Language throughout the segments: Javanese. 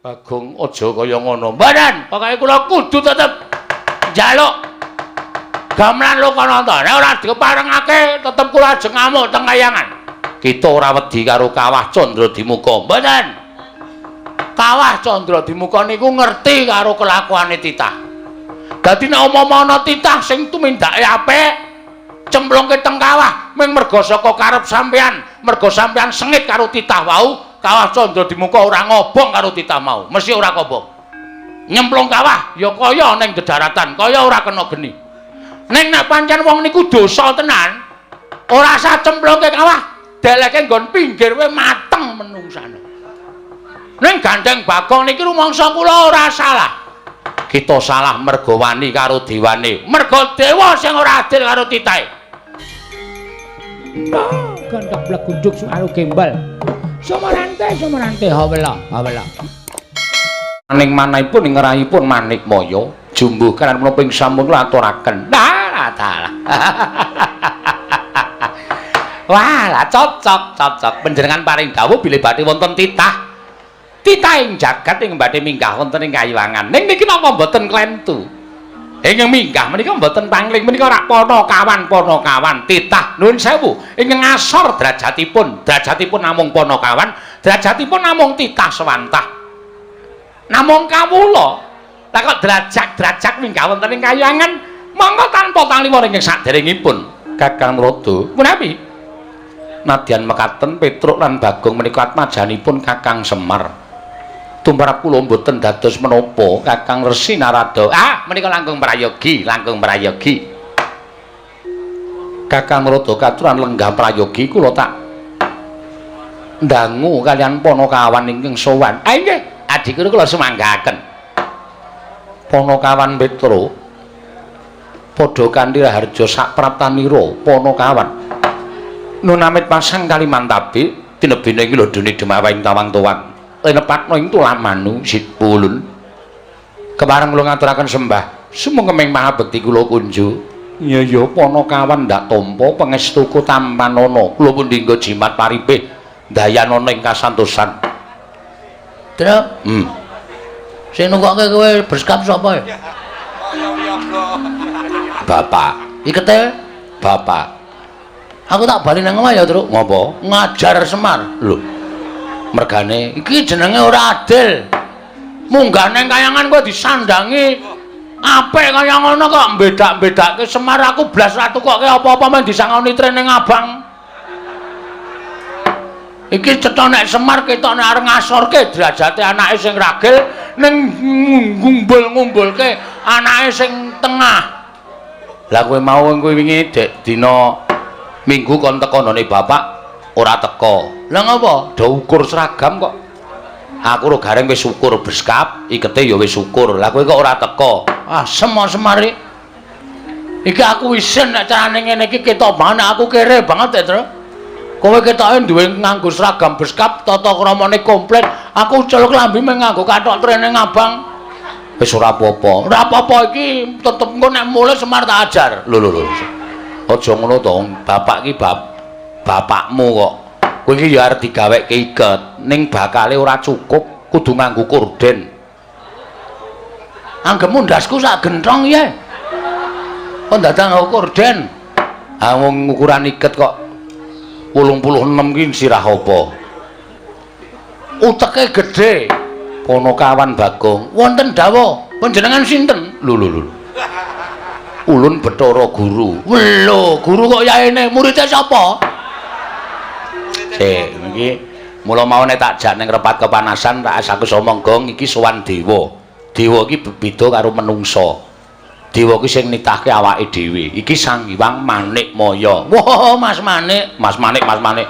Bagong aja kaya ngono. Mboten, pokoke kula kudu tetep njaluk gamelan Lokananta. Nek ora diparengake tetep kula ajeng ngamuk teng kayangan. Kita ora wedi karo Kawah Candradimuka. Mboten. Kawah Candradimuka niku ngerti karo kelakuane titah. Dadi nek umpama ana titah sing tumindake apik, cemplungke teng kawah ming merga saka karep sampean, merga sampean sengit karo titah wau, Kawah Candradimuka ora ngobong karo titah mau, mesti ora kobong. Nyemplung kawah ya kaya ning dedaratan, kaya ora kena geni. Ning nek pancen wong niku dosa tenan, ora usah cemplungke kawah, deleke nggon pinggir wae mateng menungsane. Ning gandeng Bagong niki rumangsa kula ora salah. Kita salah merga wani karo dewane. Merga dewa sing ora adil karo titahe. Gendhok blegunduk suaru gembel. Sumarante sumarante hawela hawela. Ning manahipun ing ngerahipun Manikmaya jumbuh kanan menapa ing sampun kula aturaken. Lah dalah. Wah, lah cocok cocok panjenengan paring dawuh bilih badhe wonten titah. Titah ing jagat ing badhe minggah wonten ing kayiwangan. Ning niki napa mboten klentu? Ingkang minggah menika mboten pangling menika rak panakawan panakawan titah nuwun sewu ingkang ngasor derajatipun, derajatipun namung panakawan, derajatipun namung titah sewantah. Namung kawula. Lah kok derajat-derajat minggah wonten ing kayangan monggo tanpa taliwara ingkang saderengipun Kakang Rada. Menawi nadyan mekaten Petruk lan Bagong menika atmajanipun Kakang Semar. Tumrap kula mboten dados menapa Kakang Resi Narada. Ah, menika langkung prayogi, langkung prayogi. Kakang Rada katuran lenggah prayogi kula tak ndangu kalian panakawan ingkang sowan. Ah nggih, adikku kula sumanggaken. Panakawan Petruk padha kanthi raharja sapraptanira panakawan. Nun amit pasang Kalimantabe tinebene iki lho dene demawing tawang tuwang. Linepakna ing tulamanu sipulun. Kepareng kula ngaturaken sembah sumangga maha bekti kula kunju. Iya ya panakawan ndak tampa pangestuku tampanana. Kula pundi nggo jimat paripih dayanana ing kasantosan. Truk. Sing nunggokke kowe berskap sapa ya? Bapak. Ikete Bapak. Aku tak bali nang omah ya, Truk. Ngopo? Ngajar Semar. Lho. Mergane iki jenenge ora adil. Munggah nang kayangan kowe disandangi apik kaya ngono kok mbedak-mbedake Semar aku blas ra tukoke apa-apa men disangoni training abang. Iki cetha nek Semar ketok nek arep ngasorke derajate anake sing ragil ning ngumbul-ngumbulke anake sing tengah. Lah kowe mau kowe wingi dek dina Minggu kon teko none bapak ora teko. Lah ngopo? Do ukur seragam kok. Aku ro gareng wis ukur beskap, ikete ya wis ukur. Lah kowe kok ora teko? Ah, semar iki. Iki aku isin nek carane ngene iki ketok banget aku kere banget ya, Truk. Kowe ketoke duwe nganggo seragam beskap, tata kramane komplit. Aku celuk lambi mung nganggo kathok training abang. Wis ora apa-apa. Ora apa-apa iki tetep engko nek mulih Semar tak ajar. Lho lho lho. Aja ngono to, bapak iki bapakmu kok. Kowe iki ya arep digaweke iket, ning bakale ora cukup, kudu nganggo korden. Anggepmu ndasku sak genthong ya. Kok dadak nganggo korden? Ah wong ukuran iket kok 86 ki sirah apa? Uteke gedhe. Panakawan Bagong. Wonten dawuh, panjenengan sinten? Lho lho lho. Ulun Bathara Guru. Lho, guru kok yaene muridé sapa? Sik, iki mula mau nek tak jak ning repat kepanasan tak aku omong gong iki sowan dewa. Dewa iki beda karo menungsa. Dewa iki sing nitahke awake dhewe. Iki Sang Hyang Manikmaya. Wah, Mas Manik, Mas Manik, Mas Manik.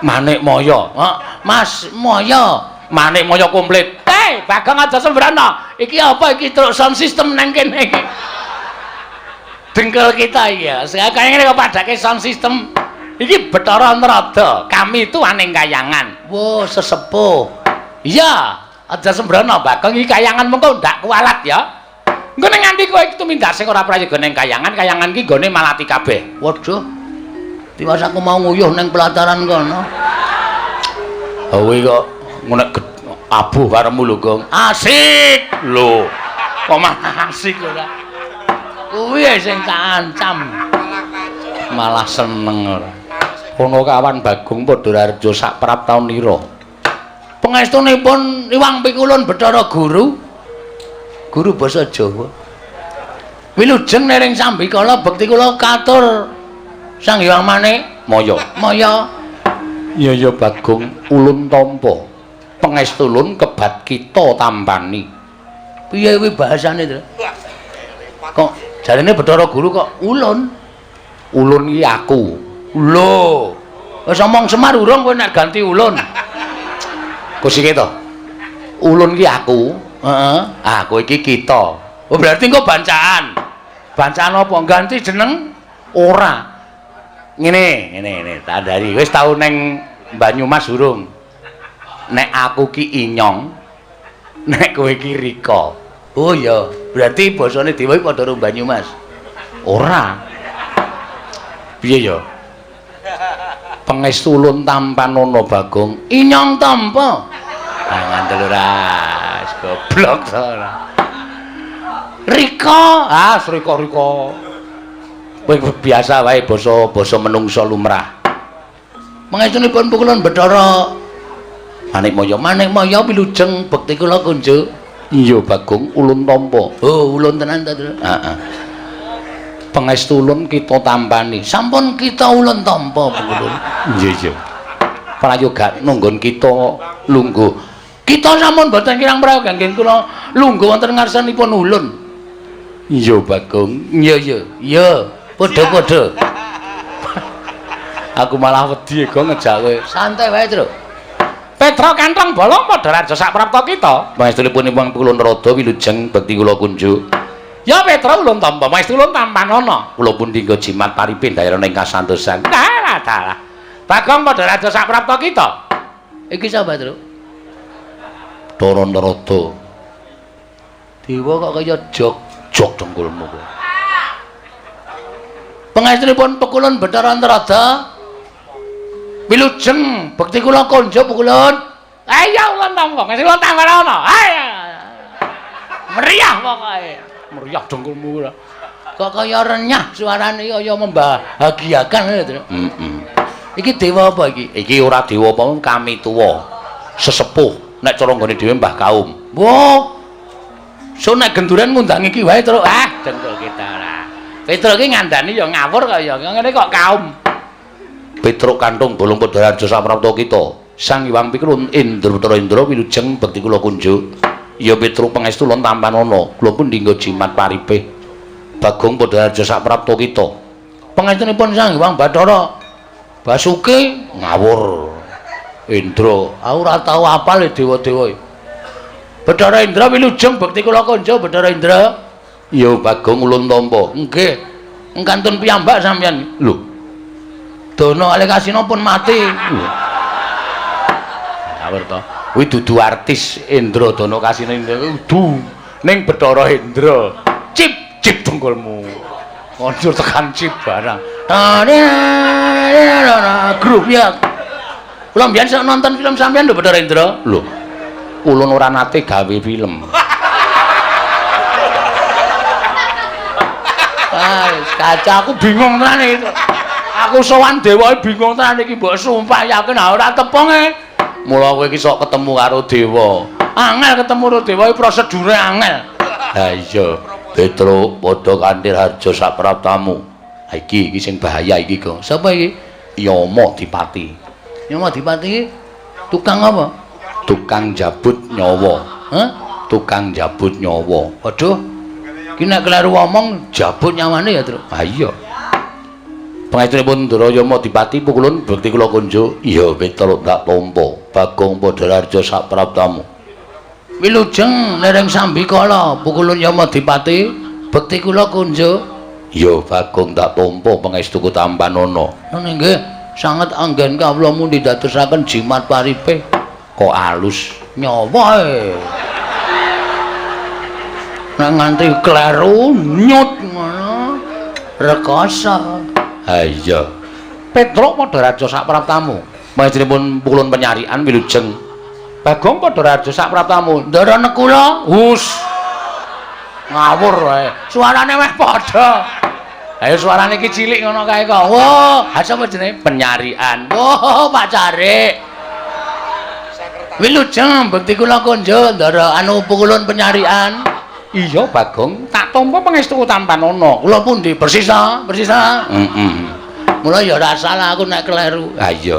Manikmaya. Mas Maya. Manikmaya komplit. Hei, Bagong aja sembrono. Iki apa iki truk sound system nang kene iki? Dengkul kita iki ya. Kaya ngene kok padake sound system. Iki Bathara Narada. Kami itu aning kayangan. Wah, sesepuh. Iya, aja sembrono Bagong iki kayangan mengko ndak kualat ya. Engko ning nganti kowe iki tumindak sing ora prayoga ning kayangan, kayangan iki nggone malati kabeh. Waduh. Tiwas aku mau nguyuh ning pelataran kono. Ha kuwi kok nek Abuh karemu lho, Gong. Asik. Lho. Kok malah asik ora? Kuwi sing tak ancam. Malah seneng ora. Kono kawan Bagong Padha Raharja sak praptaun ira. Pangestunipun Iwang Pikulun Bathara Guru. Guru basa Jawa. Wilujeng nering sambikala bekti kula katur Sang Hyang Manik Maya. Maya. Iya ya Bagong, ulun tampa. Pangestulun kebat kita tampani. Piye kuwi bahasane, Tru? Kok jarene Bathara Guru kok ulun? Ulun iki aku. Lho. Wis omong Semar urung kowe nek ganti ulun. Kusike to. Ulun iki aku. Heeh. Ah, kowe iki kita. Oh, berarti engko bancaan. Bancaan apa? Ganti jeneng? Ora. Ngene, ngene, ngene, tak andhani. Wis tau neng Banyumas urung? Nek aku ki Inyong, nek kowe ki Rika. Oh iya, berarti basane dewa iki padha karo Banyumas. Ora. Piye ya? Pangestu ulun tampanana Bagong. Inyong tampa. Ah ngandel ora, goblok to ora. Rika, ah Rika-Rika. Kowe biasa wae basa-basa menungsa lumrah. Pangestunipun pukulun Bathara Manikmaya, Manikmaya wilujeng bekti kula kunjuk. Iya Bagong, ulun tampa. Oh, ulun tenan ta, Tru? Heeh. Pangestu ulun kita tampani. Sampun kita ulun tampa pukulun. Iya iya. Prayoga nunggon kita lungguh. Kita sampun boten kirang prayoga nggih kula lungguh wonten ngarsanipun ulun. Iya Bagong. Iya iya. Iya, padha-padha. Aku malah wedi go ngejak kowe. Santai wae, Tru. Petra Kantong Bolong Padha Raja sak prapta kita. Pangestunipun Iwang Pikulun Rada wilujeng bekti kula kunjuk. Ya Petra ulun tampa, pangestu ulun tampanana. Kula pun dinggo jimat paripe ndayana ing kasantosan. Dalah dalah. Bagong Padha Raja sak prapta kita. Iki sapa, Tru? Bathara Narada. Dewa kok kaya jog-jog dengkulmu kowe. Pangestunipun Pekulun Bathara Narada. Wilujeng bekti kula konjo Pekulun. Ayo ulun tampa, ngesih ulun tampanana. Ayo. Meriah pokoke. Meriah dengkulmu ora. Kok kaya renyah suarane kaya membahagiakan lho, Tru. Heeh. Iki dewa apa iki? Iki ora dewa apa, kami tuwa. Sesepuh nek cara nggone dhewe Mbah Kaum. Wah. So nek genduren ngundang iki wae, Tru. Ah, dengkul kita ora. Petruk iki ngandani ya ngawur kaya ngene kok kaum. Petruk Kantung Bolong Padha Raja saprapta kita. Sang Hyang Pikulun Indra Bathara Indra wilujeng bekti kula kunjuk. Ya Petruk pangestu ulun tampanana. Kula pun dinggo jimat paripe. Bagong Padha Raja saprapta kita. Pangestunipun Sang Hyang Bathara Basuki ngawur. Indra, aku ora tau apal dewa-dewa. Bathara Indra wilujeng bekti kula kunjuk Bathara Indra. Ya Bagong ulun tampa. Nggih. Kantun piyambak sampeyan. Lho. Dono Alekasina pun mati. Ngawur to. Kuwi dudu artis Indra Dono Kasina Indra kudu ning Bathara Indra. Cip cip dengkulmu. Kondur tekan cip barang. Grup ya. Kula mbiyen sok nonton film sampeyan lho Bathara Indra. Lho. Ulun ora nate gawe film. Ah, kaca aku bingung tenan iki. Aku sowan dewa bingung tenan iki mbok sumpah yakin ora tepunge. Mula kowe iki sok ketemu karo dewa. Angel ketemu karo dewa iki prosedure angel. Ha iya, Petruk padha kanthi harja sak praptamu. Ha iki iki sing bahaya iki, Gong. Sapa iki? Yama Dipati. Yama Dipati iki tukang apa? Tukang jabut nyawa. Hah? Tukang jabut nyawa. Waduh. Iki nek kleru omong jabut nyawane ya, Tru. Ha iya. Pangestunipun Ndara Yama Dipati pukulun bekti kula kunjuk. Iya Petruk tak tampa. Bagong Padha Raja sak praptamu. Wilujeng nereng sambikala pukulun Yama Dipati bekti kula kunjuk. Iya Bagong tak tampa pangestuku tampanana. Ngono nggih, sanget anggen kawula mundi dadosaken jimat paripe. Kok alus nyawa e. Nek nganti kleru nyut ngono rekoso. Ha iya. Petruk Padha Raja sak praptamu. Pangestunipun pukulun penyarian wilujeng. Bagong padha rajo sak praptamu. Ndara Nekula. Hus. Ngawur wae. Suarane meh padha. Ayo suarane iki cilik ngono kae kok. Wah, ha sapa jenenge? Penyarian. Wah, Pak Carik. Wilujeng bekti kula konjo ndara anu pukulun penyarian. Iya, Bagong, tak tampa pangestu tampanana. Kula pundi? Persis ta? Persis ta? Heeh. Mula ya ora salah aku nek kleru. Ha iya.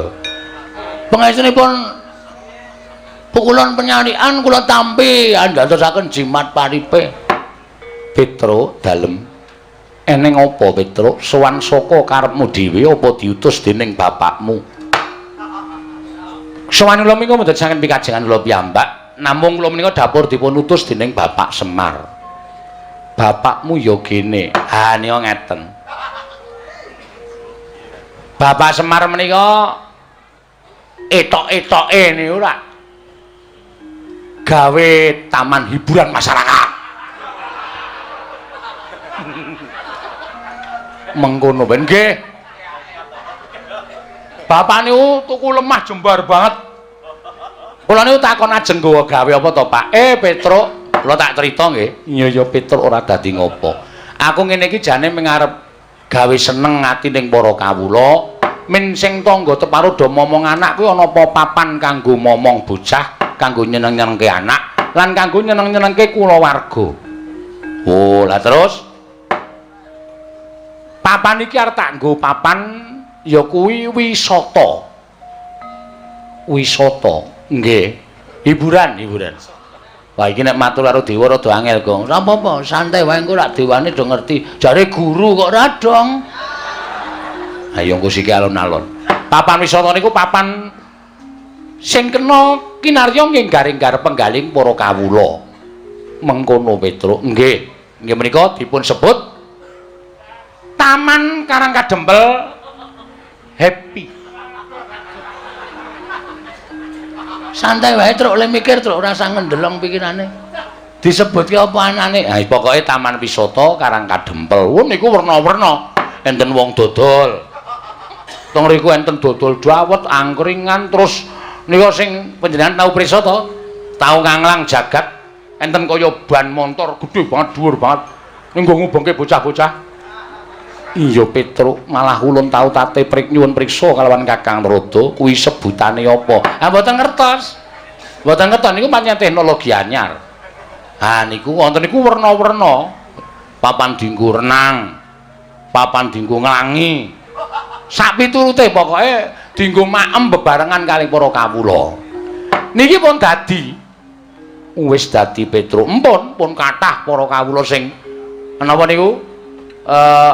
Pangestunipun pukulun penyarian kula tampi andadosaken jimat paripe. Petro dalem. Eneng apa Petruk? Sowan saka karepmu dhewe apa diutus dening bapakmu? Sowan kula menika mboten saking pikajengan kula piyambak, namung kula menika dapur dipun utus dening Bapak Semar. Bapakmu ya gene. Ha nika ngeten. Bapak Semar menika etok-etoke niku ora gawe taman hiburan masyarakat. Mengkono ben nggih. Bapak niku tuku lemah jembar banget. Kula niku takon ajeng nggawa gawe apa to, Pak? Petruk, kula tak crita nggih. Iya ya Petruk ora dadi ngopo. Aku ngene iki jane mengarep gawe seneng ati ning para kawula, min sing tangga teparo do momong anak kuwi ana apa papan kanggo momong bocah, kanggo nyeneng-nyenengke anak, lan kanggo nyeneng-nyenengke kulawarga. Oh, lah terus papan iki arep tak nggo papan ya kuwi wisata. Wisata, nggih. Hiburan, hiburan. Wah, iki nek matur karo dewa rada angel, Gong. Ora apa-apa, santai wae engko rak dewane do ngerti. Jare guru kok ora dong. Ayo engko siki alon-alon. Papan wisata niku papan sing kena kinarya nggih garing-gar penggaling para kawula. Mengkono Petruk, nggih. Nggih menika dipun sebut Taman Karang Kadempel Happy. Santai wae truk le mikir truk ora usah ngendelong pikirane. Disebutke apa anane? Ha pokoke Taman Wisata Karang Kadempel. Wo niku werna-werna. Enten wong dodol. Teng riku enten dodol dawet, angkringan, terus nika sing panjenengan tau prisa to? Tau nganglang jagat enten kaya ban montor gedhe banget, dhuwur banget. Ning nggo ngubengke bocah-bocah. Iya Petruk, malah ulun tau tate prik nyuwun priksa kalawan Kakang Narada kuwi sebutane apa? Ha mboten ngertos. Mboten ngertos niku pancen teknologi anyar. Ha niku wonten niku werna-werna. Papan dienggo renang, papan dienggo nglangi. Sak piturute pokoke dienggo maem bebarengan kalih para kawula. Niki pun dadi. Wis dadi Petruk. Empun pun kathah para kawula sing menapa niku?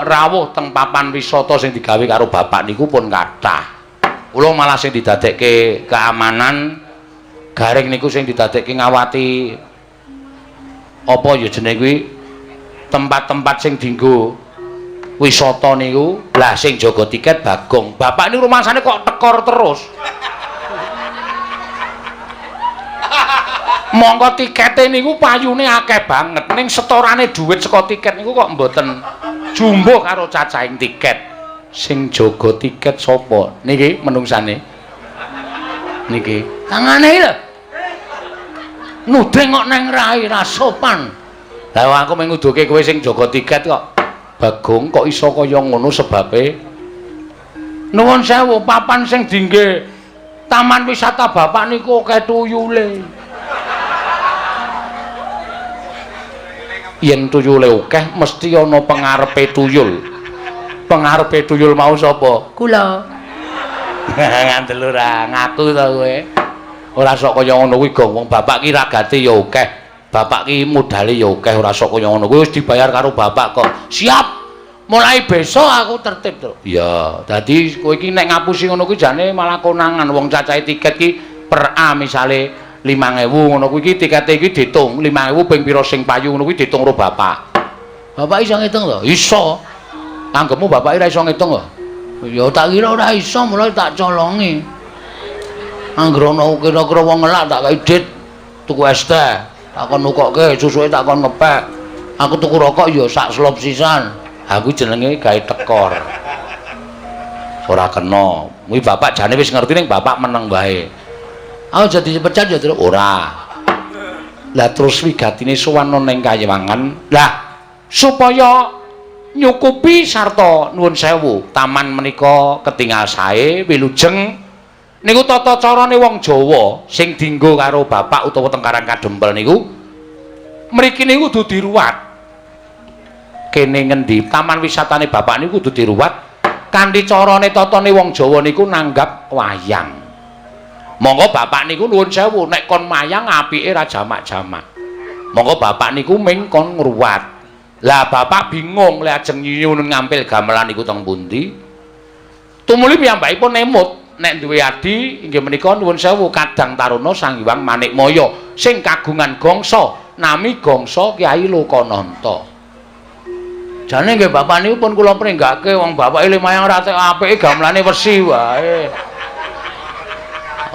Rawuh teng papan wisata sing digawe karo bapak niku pun kathah. Kula malah sing didadekke keamanan garing niku sing didadekke ngawati apa ya jenenge kuwi tempat-tempat sing dienggo wisata niku. Lah sing jaga tiket Bagong. Bapak niku rumangsane kok tekor terus. Mongko tikete niku payune akeh banget ning setorane dhuwit saka tiket niku kok mboten jumbuh karo cacahing tiket. Sing jaga tiket sapa? Niki menungsane. Niki. Tangane iki lho. Nuding kok neng rai ra sopan. Lah aku mung nguduke kowe sing jaga tiket kok. Bagong kok iso kaya ngono sebabe? Nuwun sewu, papan sing dingge taman wisata bapak niku akeh tuyule. Yen tuyule akeh mesti ana pengarepe tuyul. Pengarepe tuyul mau sapa? Kula. Ngandel ora ngaku to kowe. Ora sok kaya ngono kuwi, Gong. Wong bapak ki ragate ya akeh. Bapak ki modale ya akeh, ora sok kaya ngono kuwi wis dibayar karo bapak kok. Siap. Mulai besok aku tertib, Truk. Iya, dadi kowe iki nek ngapusi ngono kuwi jane malah konangan. Wong cacahe tiket ki per A misale 5.000 ngono kuwi iki tikete iki diitung 5.000 ping pira sing payu ngono kuwi diitung karo bapak. Bapak iso ngitung to? Iso. Anggepmu bapak ora iso ngitung to? Ya tak kira ora iso, mulai tak colongi. Angger ana kira-kira wong ngelak tak kei dit tuku es teh, tak kon nukokke, susuke tak kon ngepek. Aku tuku rokok ya sak slop sisan. Aku jenenge gawe tekor. Ora kena. Kuwi bapak jane wis ngerti ning bapak meneng wae. Aku jadi dipecat ya, Tru? Ora. Lah terus wigatine sowan ning kayangan. Lah supaya nyukupi sarta nuwun sewu, taman menika ketingal sae wilujeng niku tata carane wong Jawa sing dienggo karo bapak utawa teng Karang Kadempel niku mriki niku kudu diruwat. Kene ngendi taman wisatane bapak niku kudu diruwat kanthi carane tatane wong Jawa niku nanggap wayang. Monggo bapak niku nuwun sewu nek kon mayang apike ra jamak-jamak. Monggo bapak niku ming kon ngruwat. Lah bapak bingung lek ajeng nyuwun ngampil gamelan niku teng pundi. Tumuli piyambakipun emut nek duwe adi inggih menika nuwun sewu Kadang Taruna Sang Hyang Manikmaya sing kagungan gangsa nami gangsa Kyai Lokananta. Jane nggih bapak niku pun kula pringgake wong bapake mayang ra tek apike gamelane wesi wae.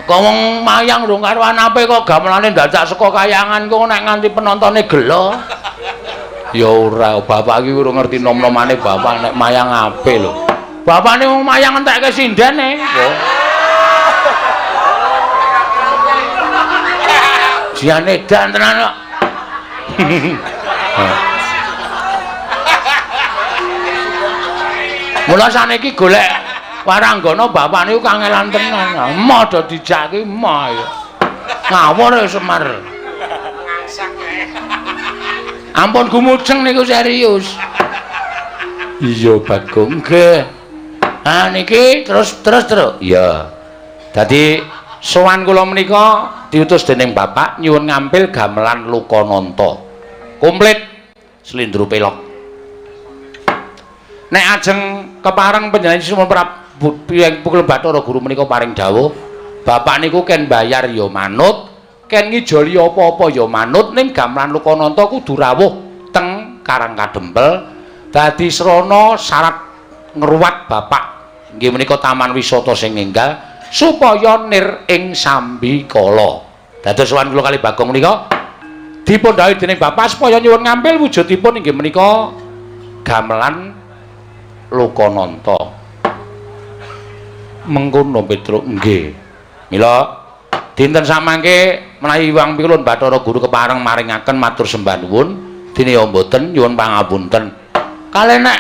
Kok wong mayang rung karuan apik kok gamelane dadak saka kayangan kok nek nganti penontone gelo. Ya ora, bapak iki urung ngerti nom-nomane bapak nek mayang apik lho. Bapakne wong mayang entekke sindene. Jian edan tenan kok. Mula saniki golek waranggana bapak niku kangelan tenan. Emoh do dijak ki emoh ya. Ngawur ya Semar. Ampun gumujeng niku serius. Iya Bagong nggih. Ah niki terus. Iya. Dadi sowan kula menika diutus dening bapak nyuwun ngampil gamelan Lokananta. Komplit slendro pelok. Nek ajeng kepareng panjenengan Suma Prabu Pukul Bathara Guru menika paring dawuh, bapak niku ken bayar ya manut, ken ngijoli apa-apa ya manut, ning gamelan Lokananta kudu rawuh teng Karang Kadempel dadi srana syarat ngruwat bapak inggih menika taman wisata sing enggal supaya nir ing sambikala. Dados sowan kula kali Bagong menika dipun dhawuhi dening bapak supaya nyuwun ngampil wujudipun inggih menika gamelan Lokananta. Mengkono Petruk nggih. Mila dinten samangke menawi Hyang Pikulun Bathara Guru kepareng maringaken matur sembah nuwun, dene ya mboten nyuwun pangapunten. Kalih nek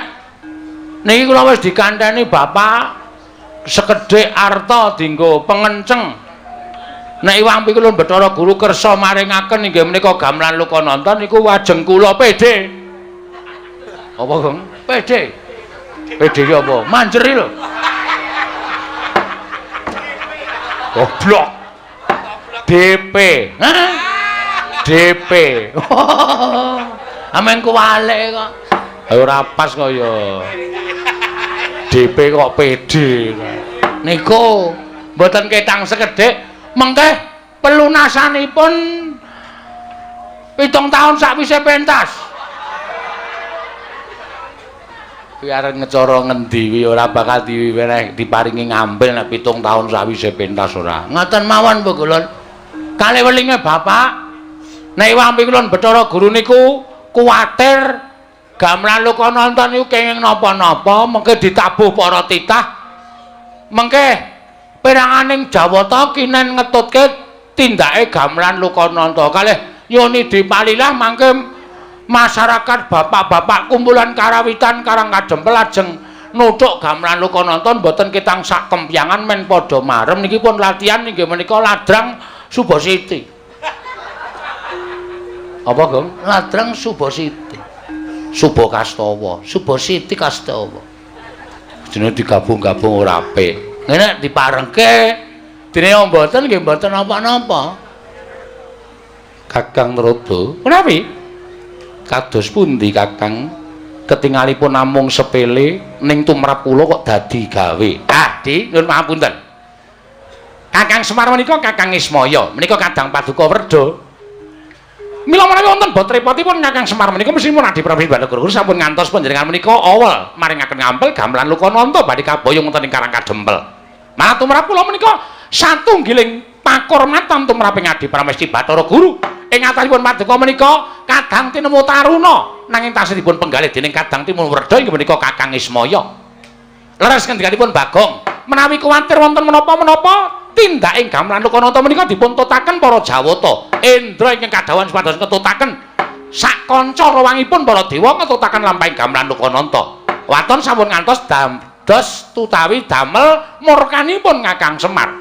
niki kula wis dikanteni bapak sekedhik arta dienggo pengenceng. Nek Hyang Pikulun Bathara Guru kersa maringaken inggih menika gamelan Lokananta niku wajeng kula PD. Apa, Gong? PD. PD ki apa? Manjeri lho. Goblok. DP. Hah? DP. Amen kuwalik kok. Ora pas kok ya. DP kok PD. Niku mboten ketang sekedhik, mengke pelunasanipun 7 tahun sakwise pentas. Kuwi arep ngecara ngendi kuwi ora bakal diweneh diparingi ngambil nek 7 tahun sawise pentas ora. Ngoten mawon Pugulun. Kalih welinge bapak nek Hyang Pikulun Bathara Guru niku kuwatir gamelan Lokananta niku kenging napa-napa mengke ditabuh para titah mengke peranganing Jawata kinen ngetutke tindake gamelan Lokananta. Kalih nyuni dipalilah mangke masyarakat bapak-bapak kumpulan karawitan Karang Kadempel ajeng nuthuk gamelan Lokananta mboten ketang sak kempyangan men padha marem niki pun latihan inggih menika ladrang Subasiti. Apa, Gong? Ladrang Subasiti. Subakastawa, Subasiti Kastawa. Jenenge digabung-gabung ora apik. Ngene diparengke dene mboten nggih mboten napa-napa. Kakang Narada, menawi kados pundi Kakang ketingalipun namung sepele ning tumrap kula kok dadi gawe. Ah, Di, nyuwun pangapunten. Kakang Semar menika Kakang Ismaya, menika kadang paduka werda. Mila menawi wonten bot repotipun Kakang Semar menika mesthipun Adi Prabu Bathara Guru sampun ngantos panjenengan menika awel maringaken ngampil gamelan Lokananta badhe kaboyong wonten ing Karang Kadempel. Malah tumrap kula menika satunggiling pakurmatan tumraping Adi Pramesti Bathara Guru. Ing atasipun paduka menika kadang tinemu taruna nanging tasih dipun penggalih dening kadang timun werda inggih menika Kakang Ismaya. Leres ngendikanipun Bagong, menawi kuwatir wonten menapa-menapa Tindaking gamelan Lokananta menika dipun tutaken para Jawata. Indra ingkang kadhawuhan supados ngetutaken sak kanca rawangipun para dewa ngetutaken lampahing gamelan Lokananta. Waton sampun ngantos dados utawi damel murkanipun Kakang Semar.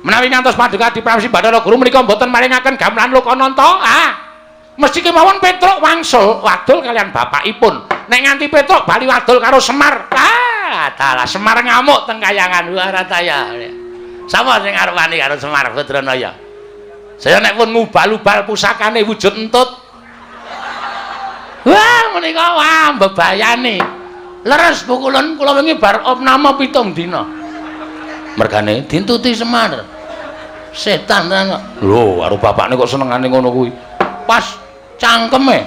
Menawi ngantos paduka Adi Pramesti Bathara Guru menika mboten maringaken gamelan Lokananta, ah mesti kemawon Petruk wangsul wadul kalian bapakipun. Nek nganti Petruk bali wadul karo Semar, ah dalah Semar ngamuk teng kayangan. Warataya. Sapa sing arep wani karo Semar Badranaya? Saya nek pun ngubal-ubal pusakane wujud entut. Wah, menika wah mbebayani. Leres pukulun kula wingi bar opname 7 dina. Mergane dintuti Semar. Setan tenan kok. Lho, karo bapakne kok senengane ngono kuwi. Pas cangkeme.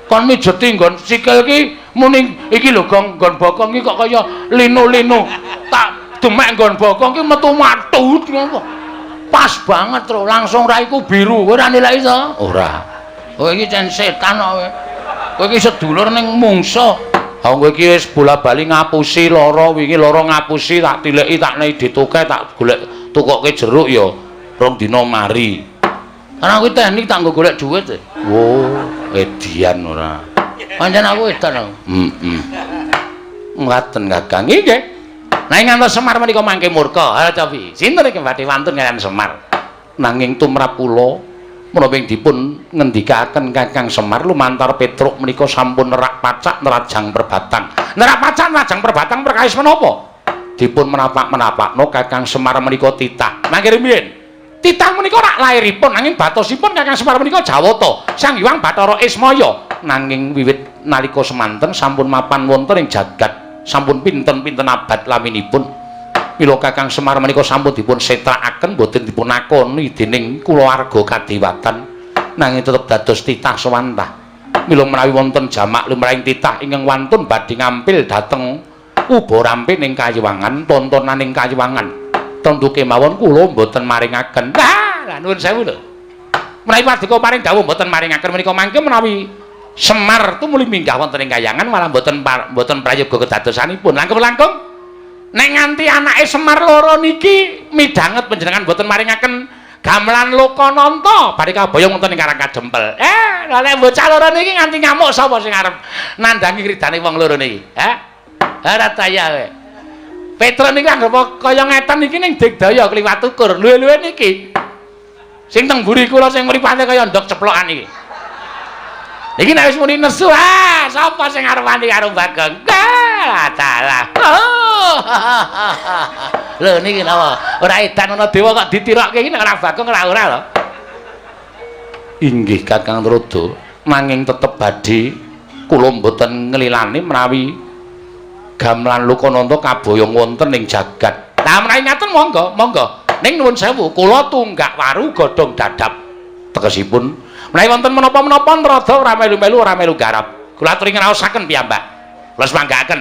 Kon mijeti nggon sikil ki muni iki lho gong nggon bokong iki kok kaya linu-linu. Tak demek nggon bokong ki metu matut ngono. Pas banget tro, langsung raiku biru. Kowe ora nilai to? Ora. Kowe iki cen setan kok kowe. Kowe iki sedulur ning mungsuh. Ha kowe iki wis bola-bali ngapusi lara wingi lara ngapusi tak tileki tak nei dituke tak golek tukoke jeruk ya rong dina mari. Karena kuwi teknik tak nggo golek dhuwit. Oh, edian ora. Pancen aku edan aku. Heeh. Ngaten Kakang. Nggih. Nanging ngantos Semar menika mangke murka. Ha cobi. Sinten iki badhe wantun kaliyan Semar? Nanging tumrap kula menapa ing dipun ngendikaken Kakang Semar lumantar Petruk menika sampun nerak pacak nerajang perbatang. Nerak pacak nerajang perbatang perkawis menapa? Dipun menapak-menapakno Kakang Semar menika titah. Mangke rumiyin. Titah menika rak lairipun nanging batosipun Kakang Semar menika Jawata, Sang Hyang Bathara Ismaya. Nanging wiwit nalika semanten sampun mapan wonten ing jagat, sampun pinten-pinten abad laminipun. Mila Kakang Semar menika sampun dipun setrakaken boten dipun akoni dening kulawarga kadewatan, nanging tetep dados titah sewantah. Mila menawi wonten jamak lumrahing titah ingkang wantun badhe ngampil dhateng uba rampe ning kayiwangan, tontonaning kayiwangan. Tentu kemawon kula mboten maringaken. Lah, lah nuwun sewu lho. Menawi paduka paring dawuh mboten maringaken menika mangke menawi Semar tumuli minggah wonten ing kayangan malah mboten mboten prayoga kedadosanipun. Langkung-langkung nek nganti anake Semar loro niki midhanget panjenengan mboten maringaken gamelan Lokananta bari kaboyong wonten ing Karang Kadempel. Lah nek bocah loro niki nganti ngamuk sapa sing arep nandhangi kridane wong loro niki? Hah? Ora taya kowe. Petruk niki anggep kaya ngeten niki ning digdaya kliwat ukur. Luwe-luwe niki. Sing teng mburi kula sing mripate kaya ndok ceplokan iki. Niki nek wis muni nesu, ah sapa sing arep wani karo Bagong? Ah, dalah. Oh. Lho niki napa? Ora edan ana dewa kok ditirokke iki nek ora Bagong ora ora lho. Inggih Kakang Trada, nanging tetep badhe kula mboten nglilani menawi gamelan Lokananta kaboyong wonten ing jagat. Lah menawi ngaten monggo, monggo. Ning nuwun sewu, kula tunggak waru godhong dadap. Tegesipun menawi wonten menapa-menapa Trada ora melu-melu ora melu garap. Kula aturi ngraosaken piyambak. Kula semanggaaken.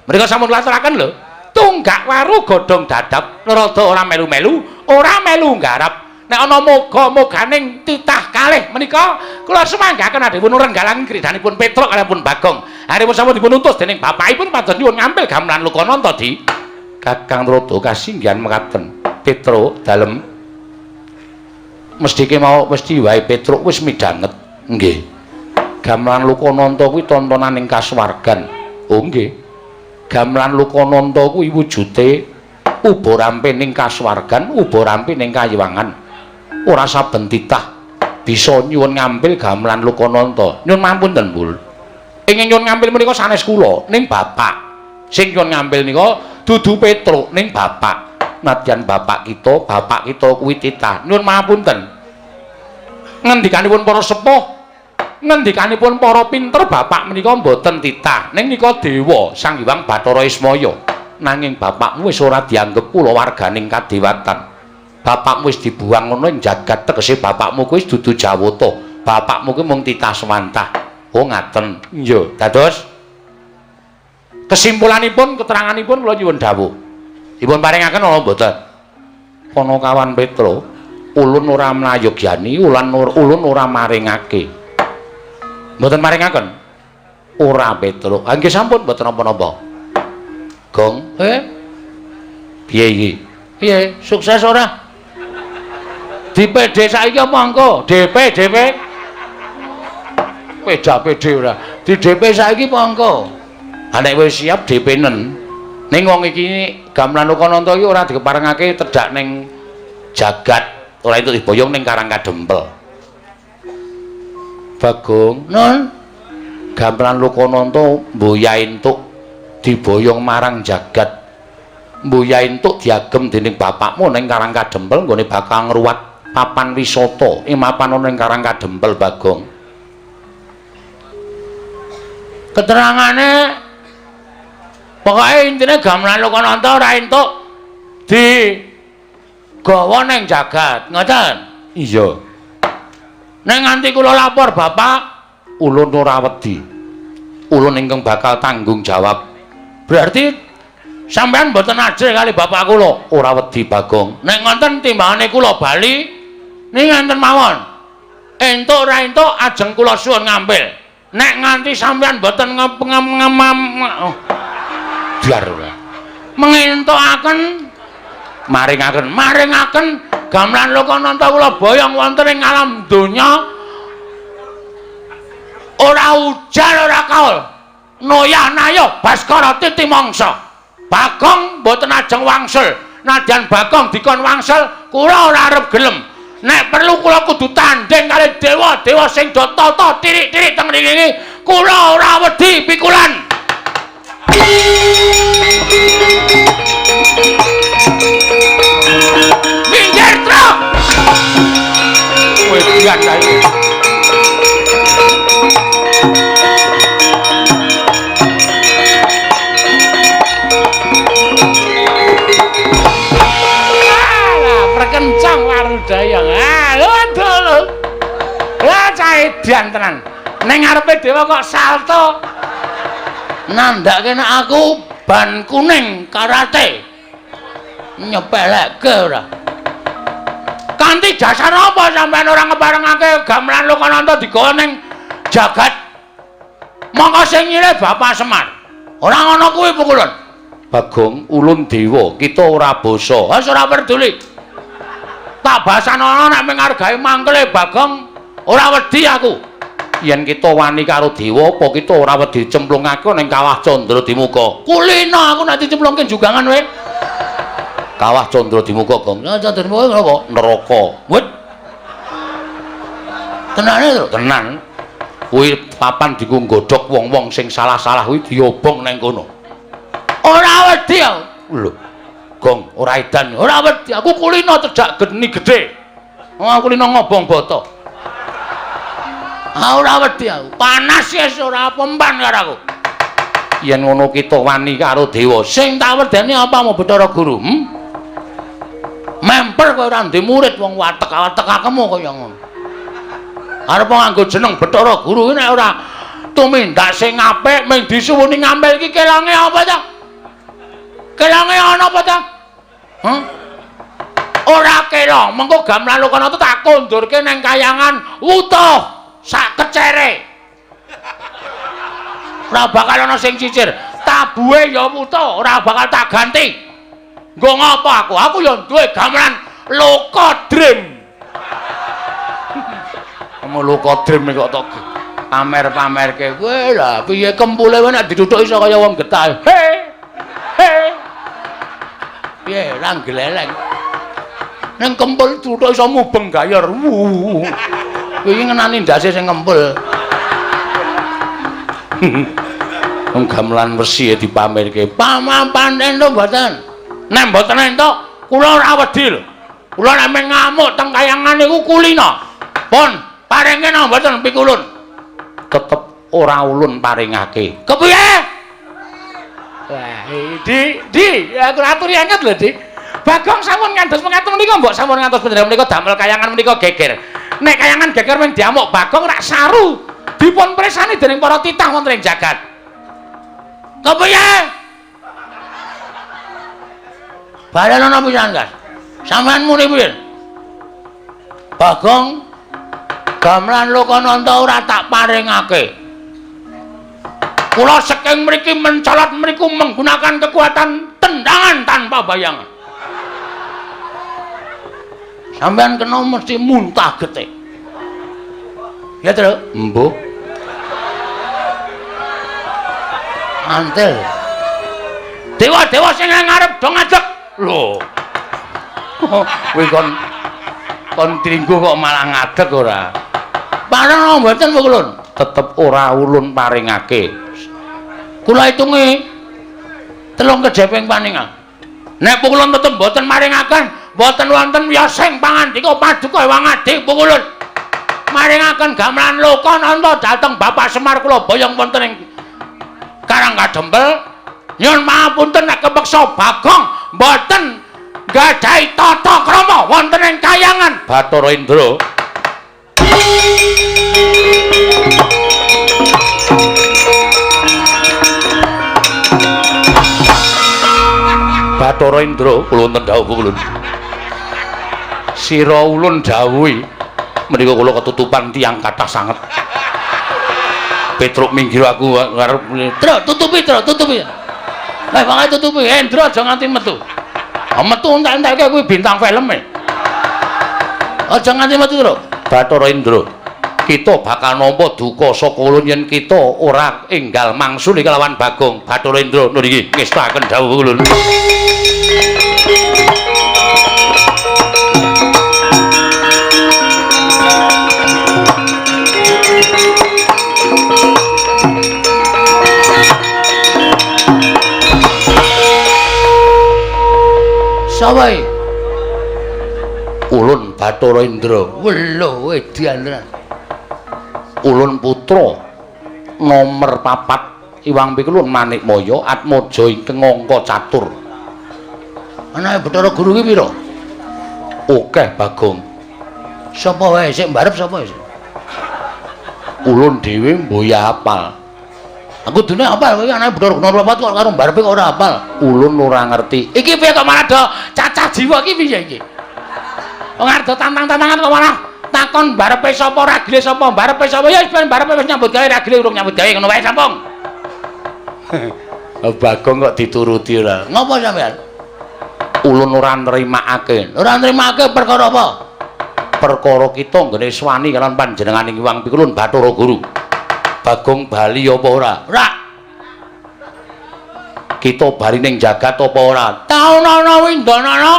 Mriku sampun kula aturaken lho. Tunggak waru godhong dadap, Trada ora melu-melu, ora melu garap. Nek ana moga-moganing titah kalih menika kula semanggaken adhipun renggalang kridanipun Petruk kaliyan Bagong. Aripun sampun dipun utus dening bapakipun pados nyuwun ngampil gamelan Lokananta di Kakang Trada kasinggihan mekaten. Petruk dalem mesti mau mesti wae Petruk wis midhanget. Nggih. Gamelan Lokananta kuwi tontonan ing kasuwargan. Oh nggih. Gamelan Lokananta kuwi wujude uba rampe ning kasuwargan, uba rampe ning kayiwangan. Ora saben titah bisa nyuwun ngampil gamelan Lokananta. Nyuwun mampunten, Bul. Ingkang nyuwun ngampil menika sanes kula, ning bapak. Sing nyuwun ngampil nika dudu Petruk, ning bapak. Nadyan bapak kita kuwi titah. Nyuwun mapunten. Ngendikanipun para sepuh, ngendikanipun para pinter bapak menika mboten titah. Ning nika dewa Sang Hyang Bathara Ismaya. Nanging bapakmu wis ora dianggep kulawarganing kadewatan. Bapakmu wis dibuang ngono ing jagat, tegese bapakmu kuwi dudu Jawata. Bapakmu kuwi mung titah sewantah. Oh ngaten. Iya, dados kesimpulanipun keteranganipun kula nyuwun dawuh. Dipun paringaken ana mboten? Panakawan Petruk, ulun ora mlayogyani, ulun ora maringake. Mboten maringaken? Ora Petruk. Ha nggih sampun mboten napa-napa. Gong, piye iki? Piye? Sukses ora? Di PD saiki apa engko? DP, DP. Peda PD ora. Di DP saiki apa engko? Ha nek wis siap DP-nen. Ning wong iki gamelan Lokananta iki ora dikeparengake tedhak ning jagat, ora entuk diboyong ning Karang Kadempel. Bagong, nun. Gamelan Lokananta mboya entuk diboyong marang jagat. Mboya entuk diagem dening bapakmu ning Karang Kadempel nggone bakal ngruwat papan wisata ing mapan ana ning Karang Kadempel, Bagong. Keterangane pokoke intine gamelan Lokananta ora entuk digawa ning jagat, ngoten? Iya. Nek nganti kula lapor bapak, ulun ora wedi. Ulun ingkang bakal tanggung jawab. Berarti sampean mboten ajrih kali bapak kula? Ora wedi, Bagong. Nek ngoten timbangane kula bali ning ngenten mawon. Entuk ora entuk ajeng kula suwun ngampil. Nek nganti sampean mboten ngem biar ora. Mengentukaken maringaken maringaken gamelan Lokananta kula boyong wonten ing alam donya ora ujar ora kaul. Noyah nayo Baskara titi mangsa. Bagong mboten ajeng wangsul. Nadyan Bagong dikon wangsul, kula ora arep gelem. Nek perlu kula kudu tanding kali dewa-dewa sing do tata tirik-tirik teng mriki. Kula ora wedi pikulan. Minggir, Truk. Wedian kae. Alah, perkencang Warudaya. Ah, lho. Lah cah edan tenan. Ning ngarepe dewa kok salto. Nandhake nek aku ban kuning karate. Nyepelekke ora. Kanthi dasar apa sampean ora ngeparengake gamelan Lokananta digawa ning jagat? Mongko sing nyilih Bapak Semar. Ora ngono kuwi pukulun. Bagong, ulun dewa, kita ora basa. Wis ora peduli. Tak basanono nek menghargai mangkele Bagong, ora wedi aku. Yen kita wani karo dewa, apa kita ora wedi cemplungake ning Kawah Candra Dimuka? Kulino aku nek dicemplungke jugangan kowe. Kawah Candra Dimuka, Gong. Candra Dimuka napa? Neraka. Wit. Tenane lho, tenan. Kuwi papan diku nggodhog wong-wong sing salah-salah kuwi diobong nang kono. Ora wedi aku. Lho. Gong, ora edan. Ora wedi aku kulino cedhak geni gedhe. Wong aku kulino ngobong bata. Ah, ora wedi aku. Panas wis ora pempan karo aku. Yen ngono kita wani karo dewa. Sing tak wedeni apa mau Bathara Guru? Memper kowe ora ndek murid wong watek-watekakemu kaya ngono. Arep nganggo jeneng Bathara Guru kuwi nek ora tumindak sing apik mung disuwuni ngampil iki kelonge apa ta? Kelonge ana apa ta? Hah? Ora kelong, mengko gamelan Lokananta tak kondurke nang kayangan wutuh sak kecere. Ora bakal ana sing cicir. Tabuhe ya wutuh, ora bakal tak ganti. Nggo ngapa aku? Aku ya duwe gamelan Lokodrim. Kamu Lokodrim kok tok pamer-pamerke. Kowe lah piye kempule kowe nek dituthuk iso kaya wong getah. He. He. Piye ra gleleng. Ning kempul tuthuk iso mubeng gayor. Kowe iki ngenani ndase sing kempul. Wong gamelan wesi dipamerke. Pamapan entuk mboten? Nek mboten entuk, kula ora wedi lho. Kula nek ngamuk teng kayangan niku kulino. Pun paringe napa mboten pikulun? Tetep ora ulun paringake. Kepiye? Wah, Di, aku aturi anget lho, Di. Bagong sampun ngantos mekaten menika mbok sampun ngantos panjenengan menika damel kayangan menika geger. Nek kayangan geger men diamuk Bagong rak saru. Dipun presani dening para titah wonten ing jagat. Kepiye? Balen ana pisan, Gas. Sampeyan muni piye? Bagong gamelan Lokananta ora tak paringake. Kula saking mriki mencolot mriku menggunakan kekuatan tendangan tanpa bayangan. Sampeyan kena mesti muntah getih. Ya, Tru? Embuh. Antel. Dewa-dewa sing ngarep do ngadeg. Lho. Kuwi kon tringgo kok malah ngadeg ora? Pareng mboten Pukulun? Tetep ora ulun paringake. Kula hitungi 3 kejeping paningal. Nek Pukulun tetep mboten maringaken, mboten wonten wiyosing pangandika paduka Ewang Adi Pukulun. Maringaken gamelan Lokananta dhateng Bapak Semar kula boyong wonten ing Karang Kadempel. Nyuwun pangapunten nek kepeksa Bagong mboten nggadahi tata krama wonten ing kayangan Bathara Indra. Bathara Indra, kula wonten dawuh Pukulun. Sira ulun dawuhi menika kula ketutupan tiyang kathah sanget. Petruk minggir aku ngarep. Tru, tutupi, Tru, tutupi. Lah pokoke tutupi, Endra aja nganti metu. Ah metu entek-enteke kuwi bintang film e. Aja nganti metu, Tru. Bathara Indra, kita bakal nampa duka saka ulun yen kita ora enggal mangsuli kelawan Bagong. Bathara Indra niki ngestakaken dawuh ulun. Sapa iki? Ulun Bathara Indra. Welo edan tenan. Ulun putra nomer 4 Iwang Pikulun Manikmaya Atmaja ingkang angka catur. Anake Bathara Guru ki pira? Akeh Bagong. Sapa wae sik mbarep sapa sik? Ulun dhewe mboya apal. Aku dene apal kowe anake Bathara Guru 4 kok karo mbarepe kok ora apal. Ulun ora ngerti. Iki piye kok malah do cacah jiwa iki piye iki? Wong arep do tantang-tantangan kok malah takon barepe sapa ragile sapa barepe sapa ya wis ben barepe wis nyambut gawe ragile urung nyambut gawe ngono wae sampung. Bagong kok dituruti ora. Ngopo sampean? Ulun ora nrimakake. Ora nrimakake perkara apa? Perkara kita nggone swani kalian panjenengane Hyang Pikulun Bathara Guru. Bagong bali apa ora? Ora. Kita bali ning jagat apa ora? Taunana windanana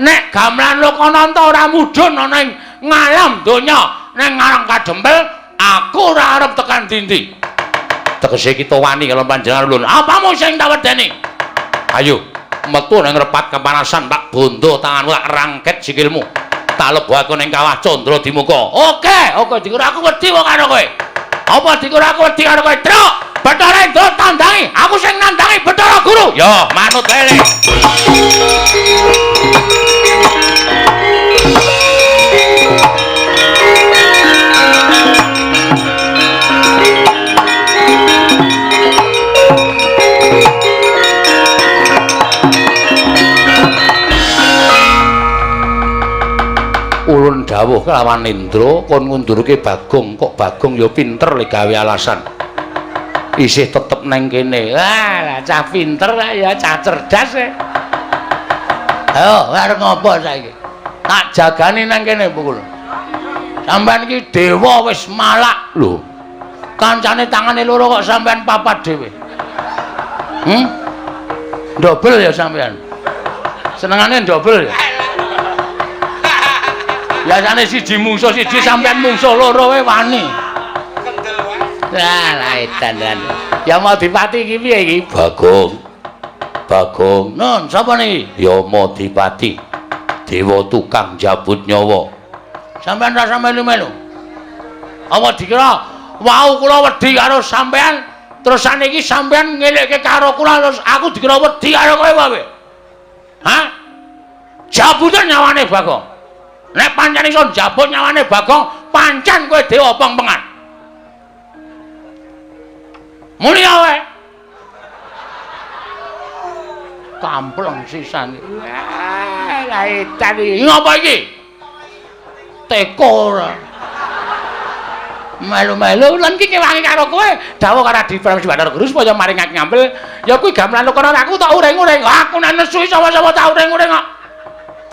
nek gamelan Lokananta ora mudhun ana ing ngalam donya ning Karang Kadempel aku ora arep tekan dindi. Tegese kita wani karo panjenengan ulun. Apamu sing tak wedeni? Ayo metu nang repat kepanasan tak bondo tanganmu tak rangket sikilmu. Tak lebokake ning kawah Candra Dimuka. Oke, oke dikira aku wedi kok karo kowe. Apa dikira aku wedi karo kowe? Truk, Bathara Indra tandangi, aku sing nandangi Bathara Guru. Yo, manut wae. Ulun dawuh kelawan Indra kon ngundurke Bagong, kok Bagong ya pinter le gawe alasan. Isih tetep neng kene. Wah, lah cah pinter ya, cah cerdas e. Ayo, arep ngopo saiki? Tak jagani nang kene Pukul. Sampeyan iki dewa wis malak lho. Kancane tangane loro kok sampeyan papat dhewe. Dobel ya sampeyan. Senengane dobel ya. Biasane siji mungsuh siji sampeyan mungsuh loro wae wani. Kendel wae. Lah edan tenan. Ya mau dipati iki piye iki? Bagong. Bagong. Nun, sapa niki? Yama Dipati. Dewa tukang jabut nyawa. Sampeyan rasa melu-melu. Apa dikira wau kula wedi karo sampeyan, terus saniki sampeyan ngelekke karo kula terus aku dikira wedi karo kowe wae. Hah? Jabuten nyawane Bagong. Nek pancen iso njabut nyawane Bagong, pancen kowe dewa pengpengan. Muni wae. Kampleng sisan. Wah, lah edan iki. Ngopo iki? Teko ora. Melu-melu lan iki kewangi karo kowe, dawuh karo Adi Pramesti Bathara Guru supaya maringake ngampil. Ya kuwi gamelan Lokananta aku tak uring-uring. Aku nek nesu sapa-sapa tak uring-uring kok.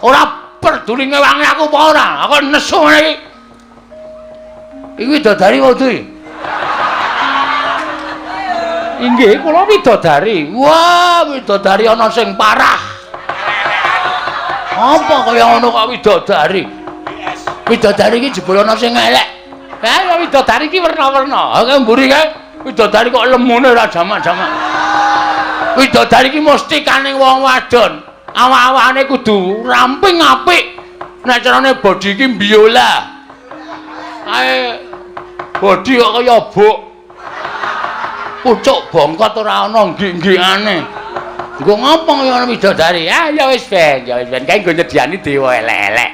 Ora Peduli ngewangi aku apa ora? Aku nesu ngene iki. Iki widodari wae iki. Inggih, kula widodari. Wah, widodari ana sing parah. Apa kaya ngono kok widodari? Widodari iki jebul ana sing elek. Ha, widodari iki werna-werna. Ha, mburi kae widodari kok lemune ora jamak-jamak. Widodari iki mesti kaning wong wadon. Awak-awakane kudu ramping apik. Nek carane body iki biola. Kae body kok kaya buk. Pucuk bongkot ora ana nggik-nggikane. Nggo ngopo kaya ana widodari? Ah ya wis ben, ya wis ben. Kae nggo nyediani dewa elek-elek.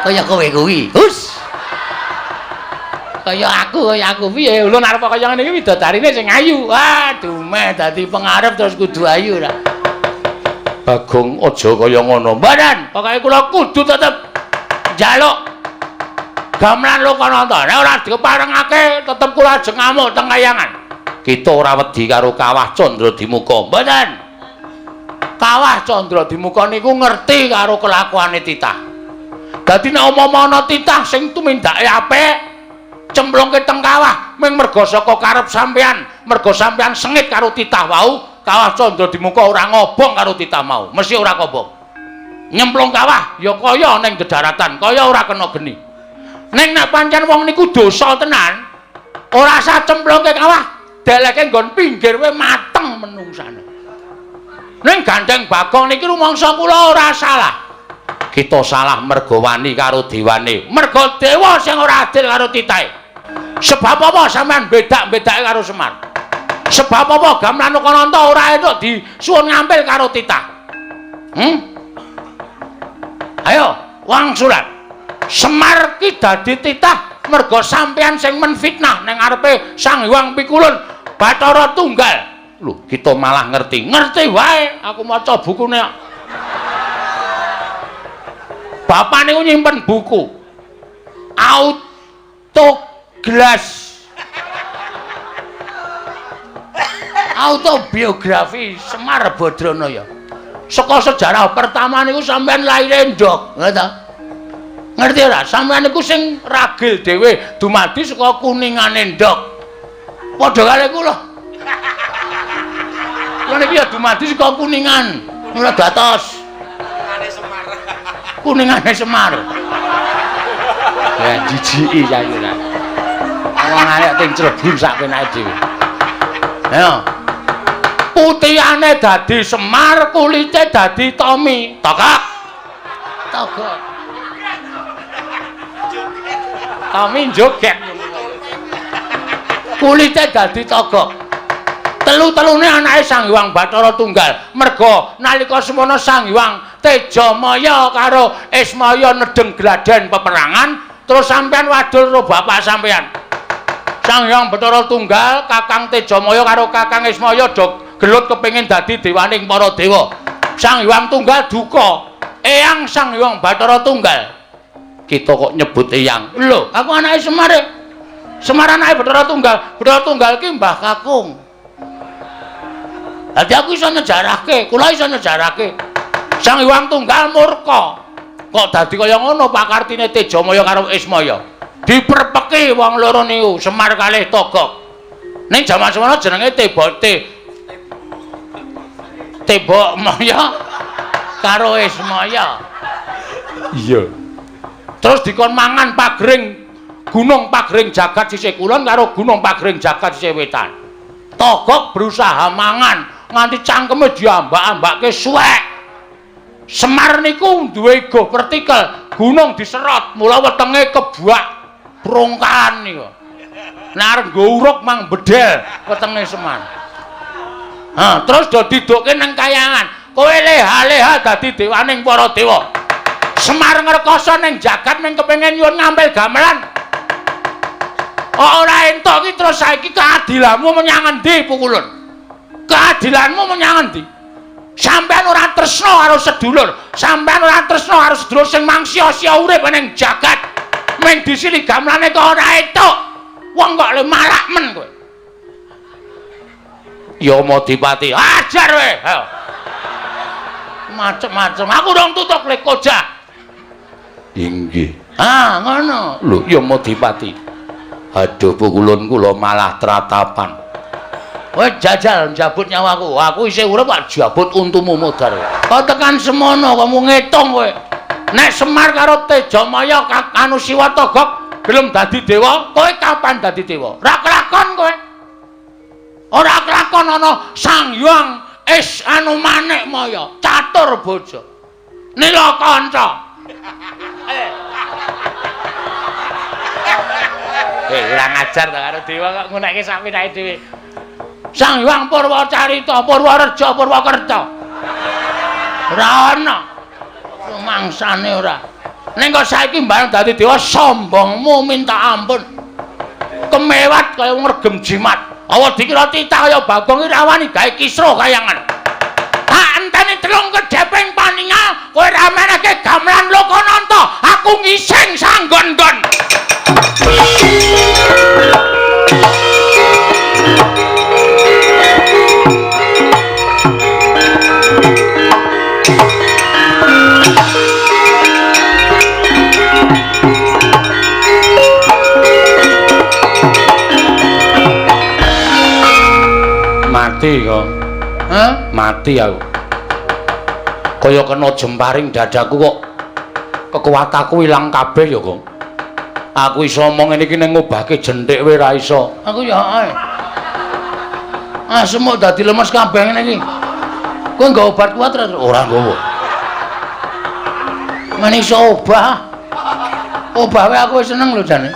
Kaya kowe kuwi. Hus. Kaya aku piye? Lho arep kaya ngene iki widodarine sing ayu. Ah, dumeh dadi pengarep terus kudu ayu ra. Bagong aja kaya ngono. Mboten, pokoke kula kudu tetep njaluk gamelan Lokananta. Nek ora diparengake tetep kula ajeng ngamuk teng kayangan. Kita ora wedi karo Kawah Candradimuka. Mboten. Kawah Candradimuka niku ngerti karo kelakuane titah. Dadi nek umpama ana titah sing tumindake apik, cemplungke teng kawah ming merga saka karep sampean, merga sampean sengit karo titah wau, Kawah Candradimuka ora ngobong karo titah mau, mesti ora kobong. Nyemplung kawah ya kaya ning dedaratan, kaya ora kena geni. Ning nek pancen wong niku dosa tenan, ora usah cemplungke kawah, deleke nggon pinggir wae mateng menungsane. Ning gandeng Bagong niki rumangsa kula ora salah. Kita salah merga wani karo dewane. Merga dewa sing ora adil karo titahe. Sebab apa sampean bedak-bedake karo Semar? Sebab apa gamelan Lokananta ora entuk disuwun ngampil karo titah? Ayo, wangsulan. Semar ki dadi titah merga sampean sing menfitnah ning ngarepe Sang Hyang Pikulun Bathara Tunggal. Lho, kita malah ngerti. Ngerti wae, aku maca bukune. Bapak niku nyimpen buku. Autoglas. Autobiografi Semar Badranaya. Saka sejarah pertama niku sampean lahire ndok, ngerti ta? Ngerti ora? Sampeyan niku sing ragil dhewe dumadi saka kuningane ndok. Padha karo kula. Kula niki ya dumadi saka kuningan. Ora datos. Kuningane Semar. Kuningane Semar. Ya jijiki saiki ora. Wong arek ting clebur sak penake dhewe. Ayo. Putihane dadi Semar, kulite dadi Tommy. Togok. Togok. Tommy joget. Kulite dadi togok. Telu-telune anake Sang Hyang Bathara Tunggal. Merga nalika semono Sang Hyang Tejamaya karo Ismaya nedeng gladen peperangan, terus sampean wadul karo bapak sampean. Sang Hyang Bathara Tunggal, Kakang Tejamaya karo Kakang Ismaya do gelut kepengin dadi dewaning para dewa. Sang Hyang Tunggal duka. Eyang Sang Hyang Bathara Tunggal. Kita kok nyebut eyang. Lho, aku anake Semar. Semar anake Bathara Tunggal. Bathara Tunggal ki Mbah Kakung. Dadi aku iso nyejarahke, kula iso nyejarahke. Sang Hyang Tunggal murka. Kok dadi kaya ngono pakartine Tejamaya karo Ismaya. Diperpeki wong loro niku, Semar kalih Togok. Ning jaman semono jenenge Tebok Maya karo Ismaya. Iya. Terus dikon mangan pagring Gunung Pagring Jagat sisih kulon karo Gunung Pagring Jagat sisih wetan. Togok berusaha mangan nganti cangkeme diambak-ambake suwek. Semar niku duwe igo vertikal, gunung diserot, mula wetenge kebak brongkalan niku. Nek arep nggo uruk mang bedel wetenge Semar. Ha, terus do didukke nang kayangan. Kowe leha-leha dadi dewaning para dewa. Semar ngrekoso ning jagat ning kepengin nyuwun ngampil gamelan. Ora entuk iki terus saiki keadilanmu menyang endi Pukulun? Keadilanmu menyang endi? Sampeyan ora tresna karo sedulur, sampeyan ora tresna karo sedulur sing mangsia-sia urip ning jagat. Ming disili gamelane kok ora entuk. Wong kok le malak men kowe. Yamadipati, ajar kowe. Macem-macem. Aku rong tutuk le koja. Inggih. Ah, ngono. Lho, Yamadipati. Aduh, pukulun kula malah tratapan. Kowe jajal njabut nyawaku. Aku isih urip kok jabut untumu modar. Kok tekan semono kamu ngitung kowe. Nek Semar karo Tejamaya anu Siwa Togok gelem dadi dewa, kowe kapan dadi dewa? Ora kelakon kowe. Ora kelakon ana Sang Hyang Is anu Manik Maya, catur bojo. Nila kanca. Ora ngajar ta karo dewa kok ngunekke sak pinake dhewe. Sang Hyang Purwacarita, Purwareja, Purwakerta. Ora ana. Mangsane ora. Ning kok saiki mbareng dadi dewa sombongmu minta ampun. Kemewat kaya wong regem jimat. Awa dikira titah kaya Bagong iki ra wani gawe kisruh kayangan. Tak enteni telung kedheping paningal kowe ra menehke gamelan Lokananta, aku ngising sanggon-nggon. Mati kok. Hah? Mati aku. Kaya kena jemparing dadaku kok kekuatanku ilang kabeh ya, Kong. Aku iso omong ngene iki ning ngobahke jenthik wae ra iso. Aku ya ae. Ah, semuk dadi lemes kabeh ngene iki. Kowe nggawa obat kuat ra? Ora nggawa. Men iso obah. Obah wae aku wis seneng lho jane.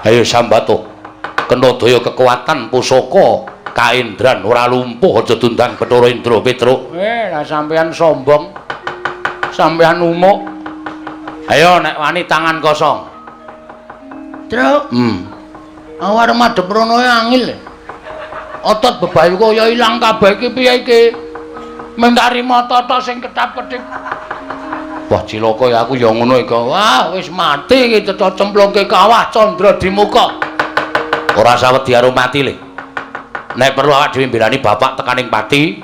Ayo sambato. Kena daya kekuatan pusaka kaendran ora lumpuh aja tundang Bathara Indra Petruk. Lah sampean sombong. Sampean umuk. Ayo nek wani tangan kosong. Truk. Aku arep madhep rono angil. Otot bebayu kaya ilang kabeh iki piye iki? Mengkari mata tok sing ketap-ketip. Wah cilaka ya aku ya ngono iki. Wah wis mati iki cetha cemplungke kawah candra di muka. Ora sawedi karo mati le. Nek perlu awak dhewe mbelani bapak tekaning pati,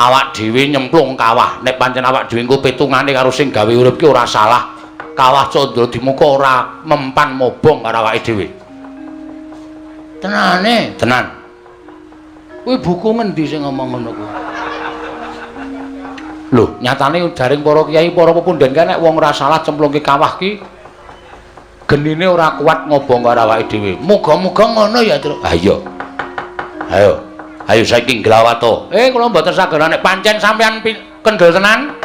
awak dhewe nyemplung kawah. Nek pancen awak dhewe engko pitungane karo sing gawe urip ki ora salah. Kawah candra di muka ora mempan mobong karo awake dhewe. Tenane? Tenan. Kuwi buku ngendi sing ngomong ngono kuwi? Lho, nyatane jaring para kiai, para pepundhen kae nek wong ora salah cemplungke kawah ki genine ora kuat ngobong karo awake dhewe. Muga-muga ngono ya, Truk. Ha iya. Ayo. Ayo saiki nglawato. Kula mboten saged nek pancen sampean kendel tenan.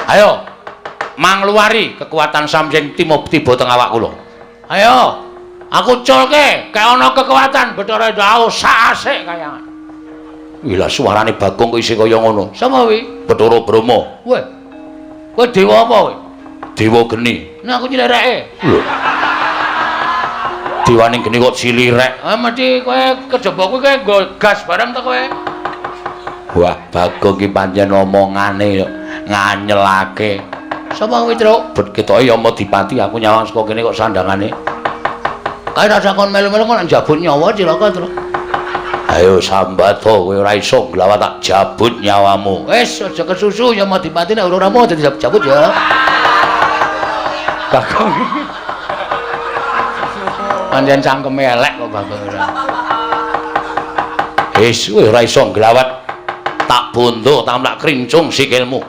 Ayo. Mangluwari kekuatan sampeyan tiba teng awak kula. Ayo. Aku culke, kaya ana kekuatan Bathara Indra sak asik kayangan. Wih lah suarane Bagong kok isih kaya ngono. Sapa kuwi? Bathara Brahma. Weh. Kowe dewa apa kowe? Dewa geni. Nek aku nyilireke. Lho. Dewane geni kok cilirek. Ah mesti kowe kejaba kuwi kowe nggo gas bareng to kowe. Wah, Bagong ki pancen omongane nganyelake. Sapa kuwi, Truk? Bet ketoke Yamadipati aku nyawang saka kene kok sandangane. Kae rasa kon melu-melu kok njabut nyawa cilaka, Truk. Ayo sambato kowe ora iso nglawat tak jabut nyawamu. Wis aja kesusu Yamadipati nek ora mau dijabut ya. Bagong. Pancen cangkeme elek kok Bagong ora. Wis kowe ora iso nglawat tak bondo tamlak krincung sikilmu.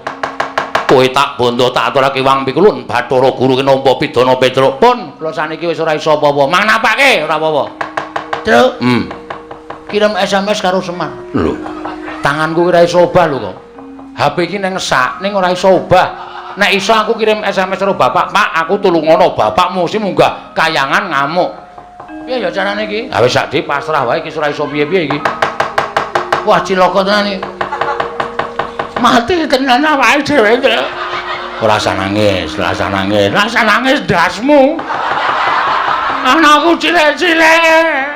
Kowe tak bondo tak aturake wang pikulun Bathara Guru ki nampa pidana Petruk. Pun kula saniki wis ora iso apa-apa. Mang napake ora apa-apa. Truk. Kirim SMS karo Semar. Lho. Tanganku ora iso obah lho kok. HP iki nang sak ning ora iso obah. Nek iso aku kirim SMS karo bapak, "Pak, aku tulungono bapakmu sing munggah kayangan ngamuk." Piye ya carane iki? Ha wis sak dhewe pasrah wae iki ora iso piye-piye iki. Wah cilaka tenan iki. Mati tenan awake dhewe iki. Ora usah nangis, ora usah nangis. Ora usah nangis ndasmu. Anakku cilik-cilik.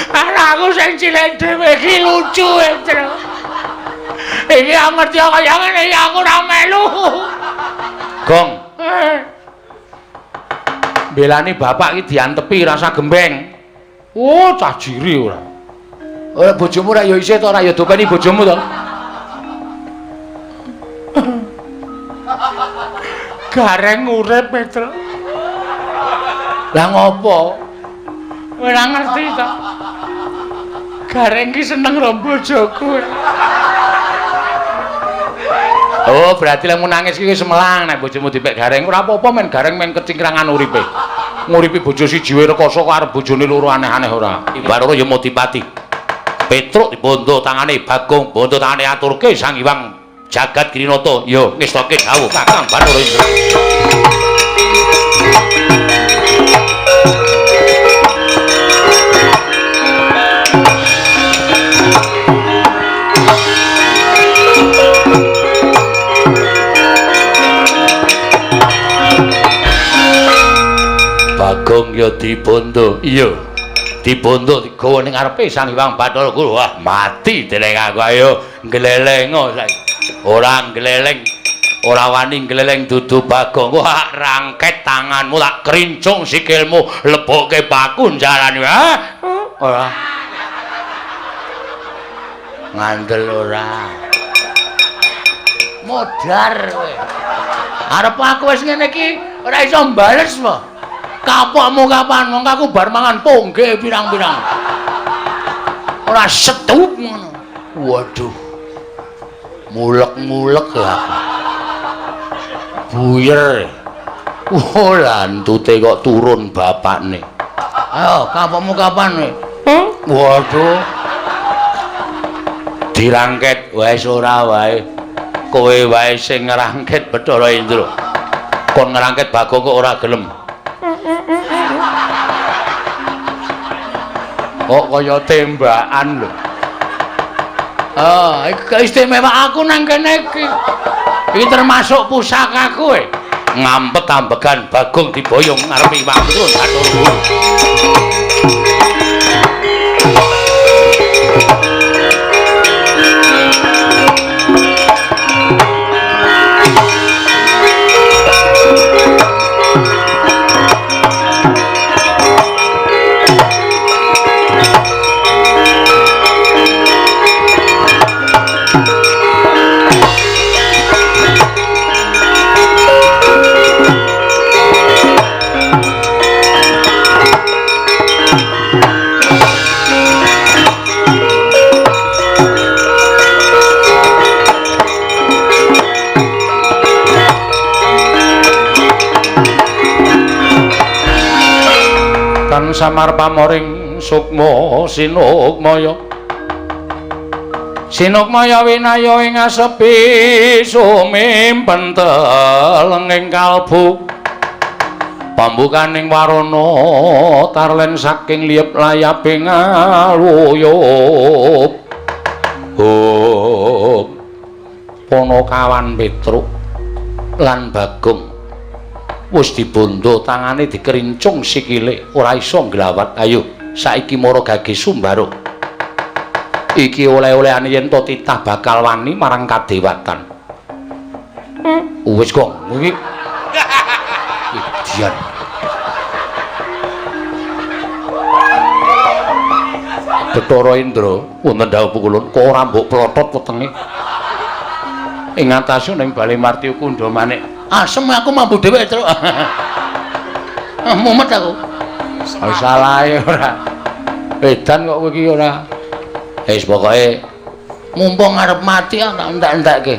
Anakku sing cilik dhewe iki lucu e, Truk. Iki aku ngerti kaya ngene iki aku ora melu. Gong. Belani bapak iki diantepi rasa gembeng. Oh, cah jiri ora. Ora bojomu ora ya isih to ora ya dopeni bojomu to. Gareng urip, Petro. Lah ngopo? Ora ngerti to. Gareng ki seneng karo bojoku. Oh, berarti lek nangis iki wis melang nek bojomu dipek Gareng. Ora apa-apa men Gareng men kecingkrangan uripe. Nguripi bojo siji wae rekoso kok arep bojone loro aneh-aneh ora. Bathara Yamadipati. Petruk dibondo tangane Bagong, bondo tangane aturke Sang Hyang Jagat Girinata. Yo ngestoke dawuh Kakang Bathara Indra. Bagong ya dibondo. Iya. Dibondo digawa ning ngarepe Sang Hyang Bathara Guru. Wah, mati deleng aku ayo nglelengo saiki. Ora ngleleng, ora wani ngleleng dudu Bagong. Wah, rangket tanganmu tak krincung sikilmu, lebokke paku jalan. Ha? Ora. Ngandel ora. Modar kowe. Arep aku wis ngene iki ora iso mbales po. Kapokmu kapan? Mongko aku bar mangan pongge pirang-pirang. Ora setup ngono. Waduh. Mulek-mulek lah. Buyer. Oh, lantute kok turun bapakne. Ayo, kapokmu kapan kowe? Waduh. Dirangket wis ora wae. Kowe wae sing ngrangket Bathara Indra. Kon ngrangket Bagong kok ora gelem. Kok kaya tembakan lho. Ah, iki keistimewa aku nang kene iki. Iki termasuk pusakaku e. Ngampet ambegan Bagong diboyong ngarepe Hyang Bathara Guru. Tan samar pamoring sukma sinukmaya. Sinukmaya winaya ing asepi sumimpen telenging kalbu. Pambukaning warana tarlen saking liyep layaping aluyup. Hop. Panakawan Petruk lan Bagong wis dibondo tangane dikerincung sikile ora iso nglawat. Ayo saiki mara gage sumbaro. Iki oleh-olehane yen to titah bakal wani marang kadewatan. Wis kok iki idian. Bathara Indra wonten dawuh pukulun kok ora mbok plotot wetenge. Ing atase ning Bale Martya Kundha Manik. Asem aku mampu dhewe, Truk. Mumet aku. Salahe ora. Edan kok kowe iki ora. Wis pokoke mumpung arep mati tak entek-entekke.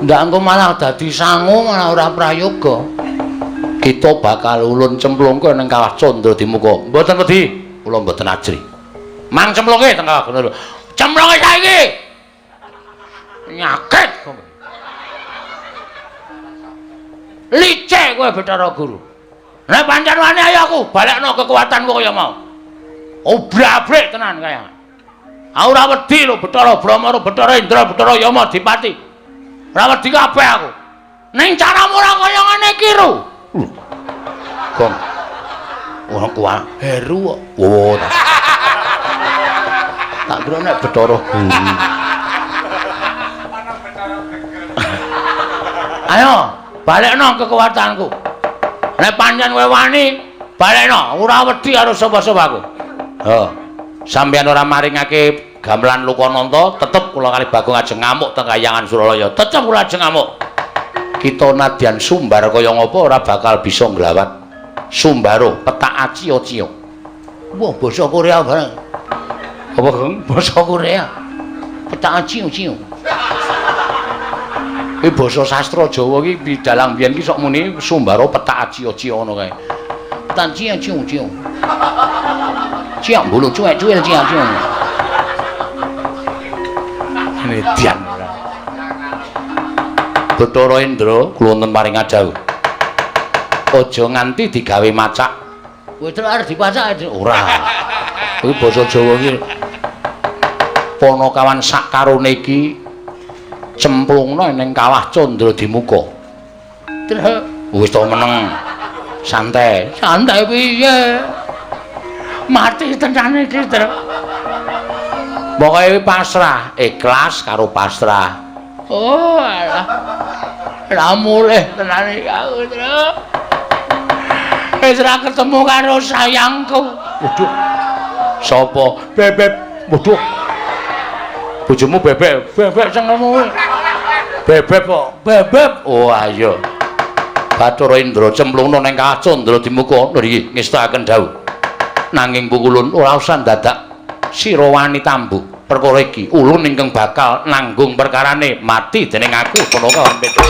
Ndak engko malah dadi sangu malah ora prayoga. Kita bakal ulun cemplungke ning Kawah Candra Dimuka. Mboten wedi, kula mboten ajri. Mang cemplungke teng Kawah Candra. Cemplungke saiki. Nyakit kowe. Licik kowe Bathara Guru. Nek pancen wani ayo aku balekno kekuatanku kaya mau. Obrabrik tenan kaya. Aku ora wedi lho Bathara Brahma, Bathara Indra, Bathara Yama Dipati. Ora wedi kabeh aku. Ning caramu ora kaya ngene iki lho. Gong. Ora kuat heru kok. Oh. Tak kira nek Bathara Guru. Ayo, balekno kekuatanku. Nek pancen kowe wani, balekno. Ora wedi karo sapa-sapa aku. Oh. Sampeyan ora maringake gamelan Lokananta, tetep kula kali Bagong ajeng ngamuk teng Kayangan Suralaya. Tetep kula ajeng ngamuk. Kita nadyan sumbar kaya ngapa ora bakal bisa nglawat. Sumbaro petak acio-cio. Wah, basa Korea bareng. Apa, Geng? Basa Korea. Petak acio-cio. Iki basa sastra Jawa iki dalang biyen iki sok muni Sumbaro petak acio-cio ngono kae. Petak acio-cio. Ciak bulu cuek-cuil ciak-cio. Median. Bathara Indra kula wonten paring dawuh. Aja nganti digawe macak. Kowe terus arep dipacak ora. Kuwi basa Jawa iki. Panakawan sak karone iki cemplungna ning kawah Candra Dimuka. Terus wis to meneng. Santai. Santai piye? Mati tenan iki, Tru. Pokoke pasrah, ikhlas karo pasrah. Oh, alah. Lah mulih tenan iki aku, Tru. Wis ra ketemu karo sayangku. Waduh. Sapa? Bebek. Waduh. Bojomu bebek. Bebek senengmu. Bebek kok. Bebek. Oh, ayo. Bathara Indra cemplungna ning kawah Candra Dimuka nggih ngestakaken dawuh. Nanging pukulun ora usah dadak sira wani tambuk perkara iki. Ulun ingkang bakal nanggung perkarane mati dening aku Panakawan Petruk.